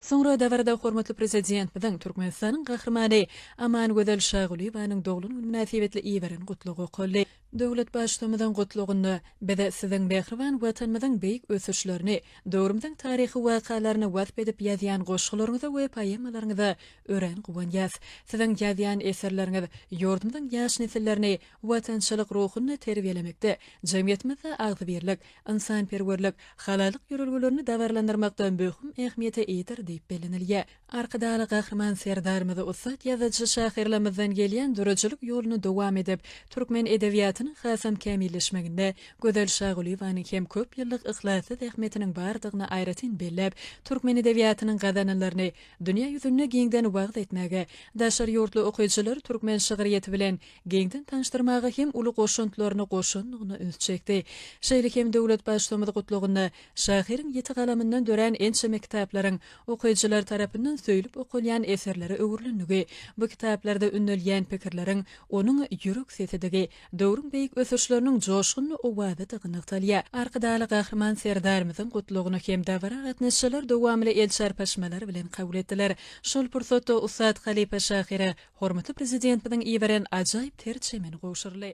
Soňra dabarada hormatly Prezidentimiziň Türkmenistanyň Gahrymany Amangözel Şagulyýewanyň doglan güni mynasybetli iberen Gutlagy okaldy. Döwlet Baştutanymyzyň Gutlagynda, Biz Siziň mähriban Watanymyzyň beýik ösüşlerini, döwrümiziň taryhy wakalaryny wasp edip ýazýan goşgularyňyza we poemalaryňyza örän guwanýas. Siziň ýazýan eserleriňiz ýurdumyzyň ýaş nesillerini watançylyk ruhunda terbiýelemekde, jemgyýetimizde agzybirlik, ynsanperwerlik, halallyk ýörelgelerini dabaralandyrmakda möhüm ähmiýete eýedir diýip bellenilýär. Arkadagly Gahryman Serdarymyz ussat ýazyjy-şahyrlarymyzdan gelýän döredijilik ýoluny dowam edip, türkmen edebiýatynyň hasam kämilleşmeginde Gözel Şagulyýewanyň hem köp ýyllyk yhlasly zähmetiniň bardygyny aýratyn belläp, türkmen edebiýatynyň gazananlaryny dünýä ýüzünde giňden wagyz etmäge, daşary ýurtly okyjylary türkmen şygryýeti bilen giňden tanyşdyrmaga hem uly goşantlaryny goşandygyna üns çekdi. Şeýle hem döwlet Baştutanymyz Gutlagynda şahyryň ýiti galamyndan dörän ençeme kitaplaryň okyjylar tarapyndan söýlüp okalýan eserlere öwrülendigi, bu kitaplarda ündelýän pikirleriň onuň ýürek sesidigi, döwrüň beýik ösüşleriniň joşgunly owazydygy nygtalýar. Arkadagly Gahryman Serdarymyzyň Gutlagyny hem dabara gatnaşyjylar dowamly el çarpyşmalar bilen kabul etdiler. Şol pursatda ussat halypa şahyra Hormatly Prezidentimiziň iberen ajaýyp ter çemeni gowşuryldy.